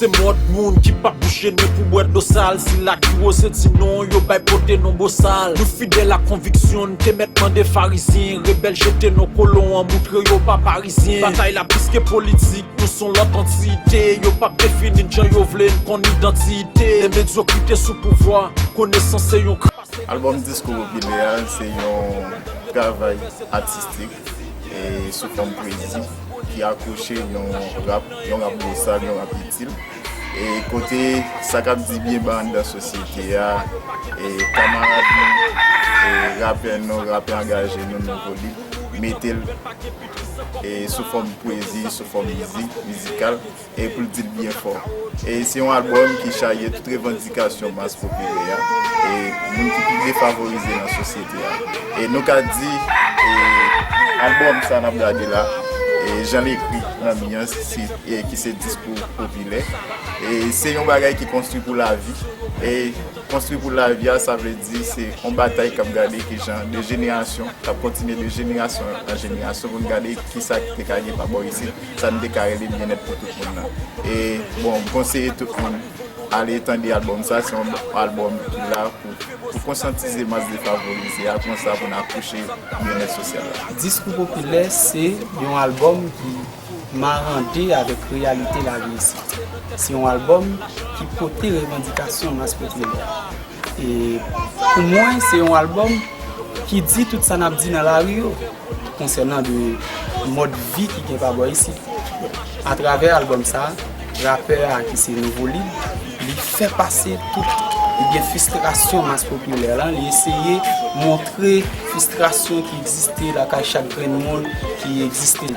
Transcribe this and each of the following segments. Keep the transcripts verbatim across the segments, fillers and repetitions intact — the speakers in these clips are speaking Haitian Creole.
Se mòd moun ki p ap bouche nen pou bwè dlo sal. Si laki woze di non, yo bay pote non bosal. Nou fidèl a konviksyon n, te mèt mande farizyen, rebèl jete non kolon an, moutre yo pa parizyen. Batay la plis ke politik, nou s on lòt antite. Yo p ap defini n jan yo vle, n konn idantite. Medyokrite sou pouvwa, konesans se yon kras. Albòm Diskou Popilè a se yon travay atistik e sou fòm pwezi ki akouche yon rap, yon rap bosal, yon rap itil. E kote sa k ap di byen ba anndan sosyete a, e kanmarad nou, e rapè nou, rapè angaje nou, Nouvo Lib, mete l e sou fòm pwezi, sou fòm mizik, mizikal, e pou l di l byen fò. E se yon albòm ki chaje tout revandikasyon mas popilè a, e moun ki pi defavorize nan sosyete a. E nou ka di, e albòm sa n ap gade la, e jan l ekri nan mi an, si, e ki se Diskou Popilè, e se yon bagay ki konstwi pou lavi. E konstwi pou lavi a, sa vle di se yon batay k ap gade ki jan de jenerasyon, k ap kontinye de jenerasyon an jenerasyon, pou n gade kisa ki te ka gen pa bò isit, sa n te ka rele byennèt pou tout moun nan. E, bon, m konseye tout moun ale tande albòm sa, se yon albòm ki la pou, pou konsyantize mas defavorize a, konsa pou n akouche byennèt sosyal la. Diskou Popilè se yon albòm ki marande avèk reyalite lavi isit. Se yon albòm ki pote revandikasyon mas popilè. E pou mwen, se yon albòm ki di tout sa n ap di nan lari yo, konsènan de mòd vi ki gen pa bò isit. Atravè albòm sa, rapè a ki se Nouvo Lib, li fè pase tout, ebyen, fristrasyon mas popilè lan, li eseye montre fristrasyon ki egziste lakay chak grenn moun ki egziste.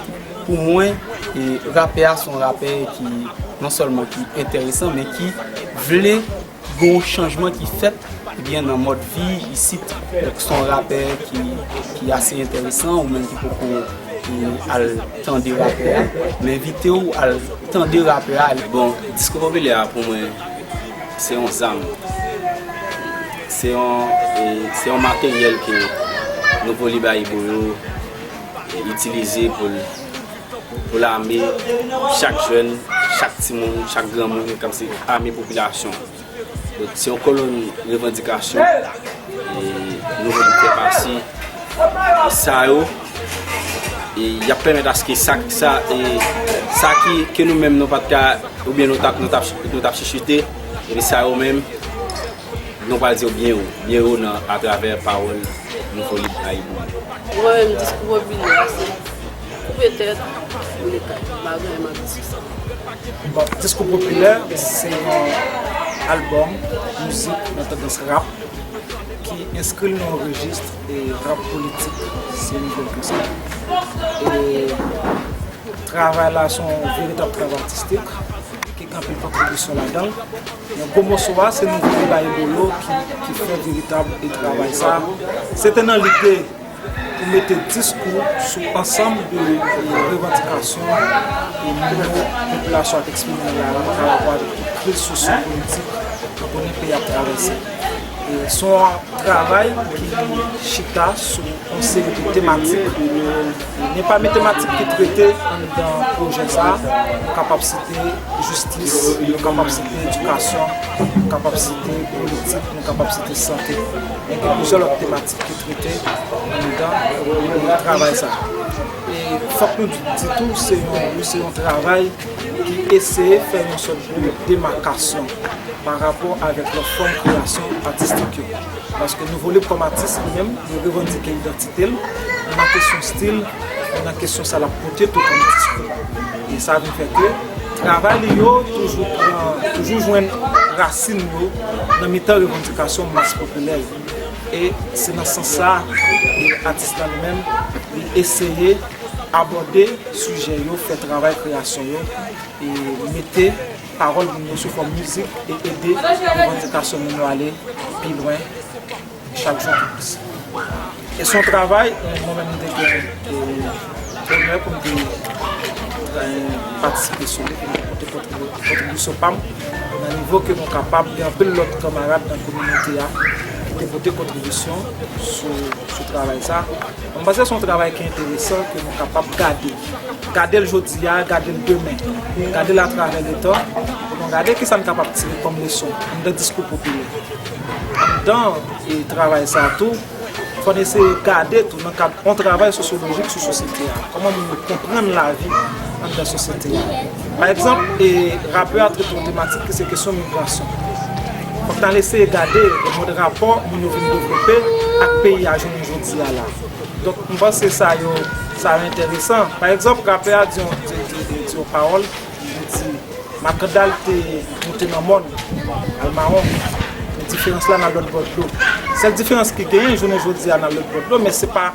Pou mwen, e, rapè a se yon rapè ki non sèlman ki enteresan, men ki vle gen yon chanjman ki fèt, ebyen, nan mòd vi isit. Donk, se yon rapè ki, ki ase enteresan, ou menm ki poko, e, al tande rapè a, m envite w al tande rapè a. Bon, Diskou Popilè a, pou mwen, se yon zam. Se yon, e, se yon materyèl ke Nouvo Lib Ayibobo yo, e, itilize pou l, pou l ame chak jèn, chak timoun, chak granmoun, kòmsi ame popilasyon. Donk, se yon kolonn revandikasyon, e, Nouvo Lib fè pati. E sa yo, e, y ap pèmèt aske sa, sa, e, sa ki, ke nou menm nou pa t ka, oubyen nou t ap, nou t ap, nou t ap chichite, epi sa yo menm, nou pral di yo byen wo, byen wo nan, atravè pawòl Nouvo Lib Ayibobo. Mwen menm, Diskou Popilè a, se koupe tèt, boule kay. M pa gen anyen m ap di sou sa. Bon, Diskou Popilè se yon albòm mizik nan tandans rap ki enskri l nan yon rejis, e, rap politik, si nou vle l konsa. E travay la se yon veritab travay atistik ki gen anpil kontribisyon ladan l. Men gwo moso a, se Nouvo Lib Ayibobo ki, ki fè veritab, e, travay sa. Se te nan lide pou mete diskou sou ansanm de, e, revandikasyon, e, moun yo, popilasyon ap eksprime nan lari pa rapò avèk tout kriz sosyo-politik nou konnen peyi ap travèse. E se yon travay ki chita sou yon seri de tematik. Men pami tematik ki trete anndan pwojè sa a, nou kapab site jistis, nou kapab site edikasyon, nou kapab site politik, nou kapab site sante. Men gen plizyè lòt tematik ki trete anndan, e, travay sa a. E fòk nou di, di tou, se yon, se yon travay ki eseye fè yon sòt de demakasyon pa rapò avèk lòt fòm kreyasyon atistik yo. Paske Nouvo Lib kòm atis, li menm, li revandike idantite l nan kesyon stil, nan kesyon sa l ap pote tou kòm diskou. E sa vin fè ke travay li yo toujou pran, toujou jwenn rasin yo nan mitan revandikasyon mas popilè yo. E se nan sans sa, e atis la li menm, li eseye abòde sijè yo, fè travay kreyasyon yo, e mete pawòl moun yo sou fòm mizik e ede revandikasyon moun yo ale pi lwen chak jou pi plis. E se yon travay, e, mwen menm m te gen, e, onè pou m te, e, patisipe sou li, pou m te pote kontribi-, kontribisyon pa m, nan nivo ke nou kapab gen anpil lòt kanmarad nan kominote a ki te pote kontribisyon sou, sou travay sa. Mwen panse se yon travay ki enteresan, ke nou kapab gade. Gade l jodi a, gade l demen. Gade l atravè letan, pou nou Gade kisa n kapab tire kòm leson anndan diskou popilè. Anndan e travay sa a tou, fò n eseye gade tou nan kad yon travay sosyolojik sou sosyete a. Kòman moun yo konprann lavi anndan sosyete a. Pa egzanp, e rapè a trete yon tematik ki se kesyon migrasyon. Fòk n al eseye gade mòd rapò moun yo vin devlope ak peyi a jounen jodi a la. Donk, m panse sa yo, sa yo enteresan. Pa egzanp, rapè a di yon, di, di, di, di yon pawòl, li di, Makandal te moute nan mòn, al mawon. Men diferans la nan lòt bò dlo. Sèl diferans ki genyen jounen jodi a nan lòt bò dlo, men se pa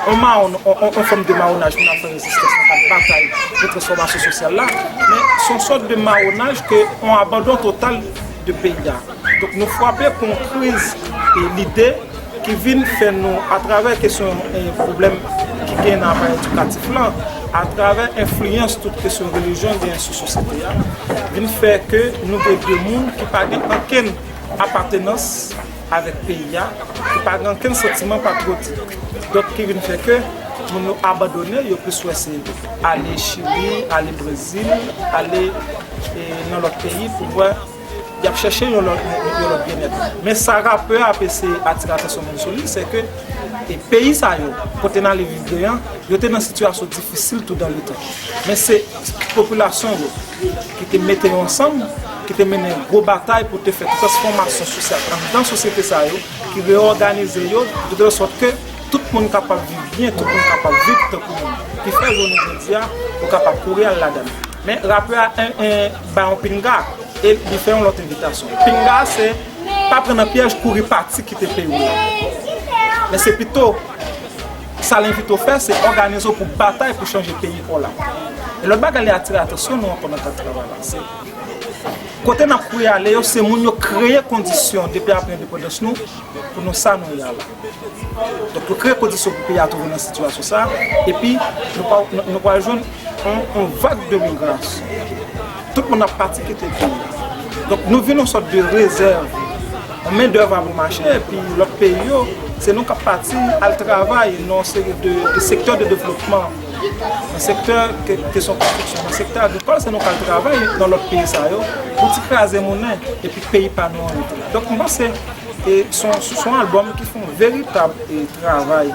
yon mawon, yon, yon, yon fòm de mawonaj pou n ap fè rezistans nan kad batay pou transfòmasyon sosyal la, men se yon sòt de mawonaj ke yon abandon total de peyi a. Donk nou frape pou yon kriz e lide ki vin fè nou, atravè kesyon e pwoblèm ki gen nan aparèy edikatif lan, atravè enfliyans tout kesyon relijyon genyen sou sosyete a, vin fè ke nou gen de moun ki pa gen ankenn apatenans avèk peyi a, ki pa gen ankenn santiman patriyotik. Donk ki vin fè ke moun yo abandone, yo plis wè se ale Chili, ale Brezil, ale e, nan lòt peyi pou wè y ap chèche yon lòt, yon, yon lòt byennèt. Men sa rapè a ap eseye atire atansyon moun sou li, se ke e peyi sa yo, kote n ale viv deyò, yo te nan sitiyasyon difisil tou dan letan. Men se popilasyon yo ki te mete yo ansanm, ki te mennen gwo batay pou te fè transfòmasyon sosyal anndan sosyete sa yo, ki reyòganize yo, de tèl sòt ke tout moun kapab viv byen, tout moun kapab viv tankou moun. Ki fè jounen jodi a, ou kapab kouri al ladan l. Men rapè a en, en, bay yon pinga, e li fè yon lòt envitasyon. Pinga a se pa pran nan pyèj kouri pati kite peyi w la. Men se pito, sa l envite w fè, se òganize w pou batay pou chanje peyi pa w la. E lòt bagay li atire atansyon nou ankò nan kad travay la, se kote n ap kouri ale yo, se moun yo kreye kondisyon depi apre endepandans nou, pou nou sa nou ye a la. Donk, yo kreye kondisyon pou peyi a twouve nan sitiyasyon sa a, epi nou pral, nou, nou pral jwenn yon, yon vag de migrasyon. Tout moun ap pati kite peyi a. Donk, nou vin yon sòt de rezèv, yon mendèv a bon mache, epi lòt peyi yo, se nou k ap pati al travay nan yon seri de, de sektè de devlopman, nan sektè ke, kesyon konstriksyon, nan sektè agrikòl, se nou k al travay nan lòt peyi sa yo, pou ti kraze monnen, epi peyi pa nou an rete. Donk, m panse, e se yon, se yon albòm ki fè yon veritab e travay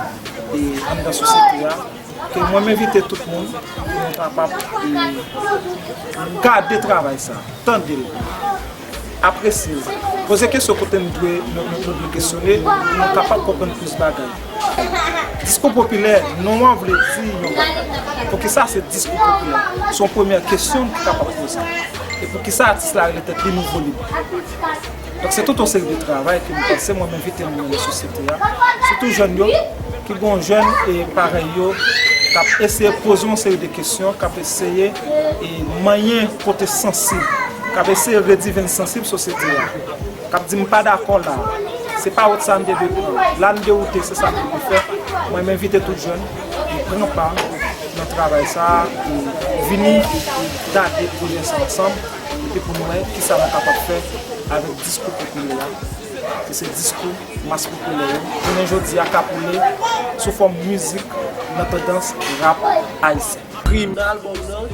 e anndan sosyete a, ke mwen m envite tout moun pou nou kapab e gade travay sa, tande l, apresye l, poze kesyon kote nou dwe, nou, nou, nou dwe kesyone, pou nou kapab konprann plis bagay. Diskou popilè, non an vle di yon bagay. Poukisa se diskou popilè? Se yon premyè kesyon ki kapab poze. E poukisa atis la rele tèt li Nouvo Lib? Donk, se tout yon seri de travay ke m panse mwen m envite moun yo nan sosyete a, sitou jèn yo, ki gen jèn e parèy yo, k ap eseye poze yon seri de kesyon, k ap eseye e manyen kote sansib, k ap eseye redi venn sansib sosyete a, k ap di m pa dakò la, se pa wout sa n te dwe pran, la n dewoute, se sa n te dwe fè. Mwen m envite tout jèn e pran pa nan travay sa a, e vini gade pwojè sa ansanm, epi pou n wè kisa nou kapab fè avèk diskou popilè a, ki se diskou mas popilè yo, jounen jodi a k ap woule sou fòm mizik nan tandans rap ayisyen. Prim nan albòm nan,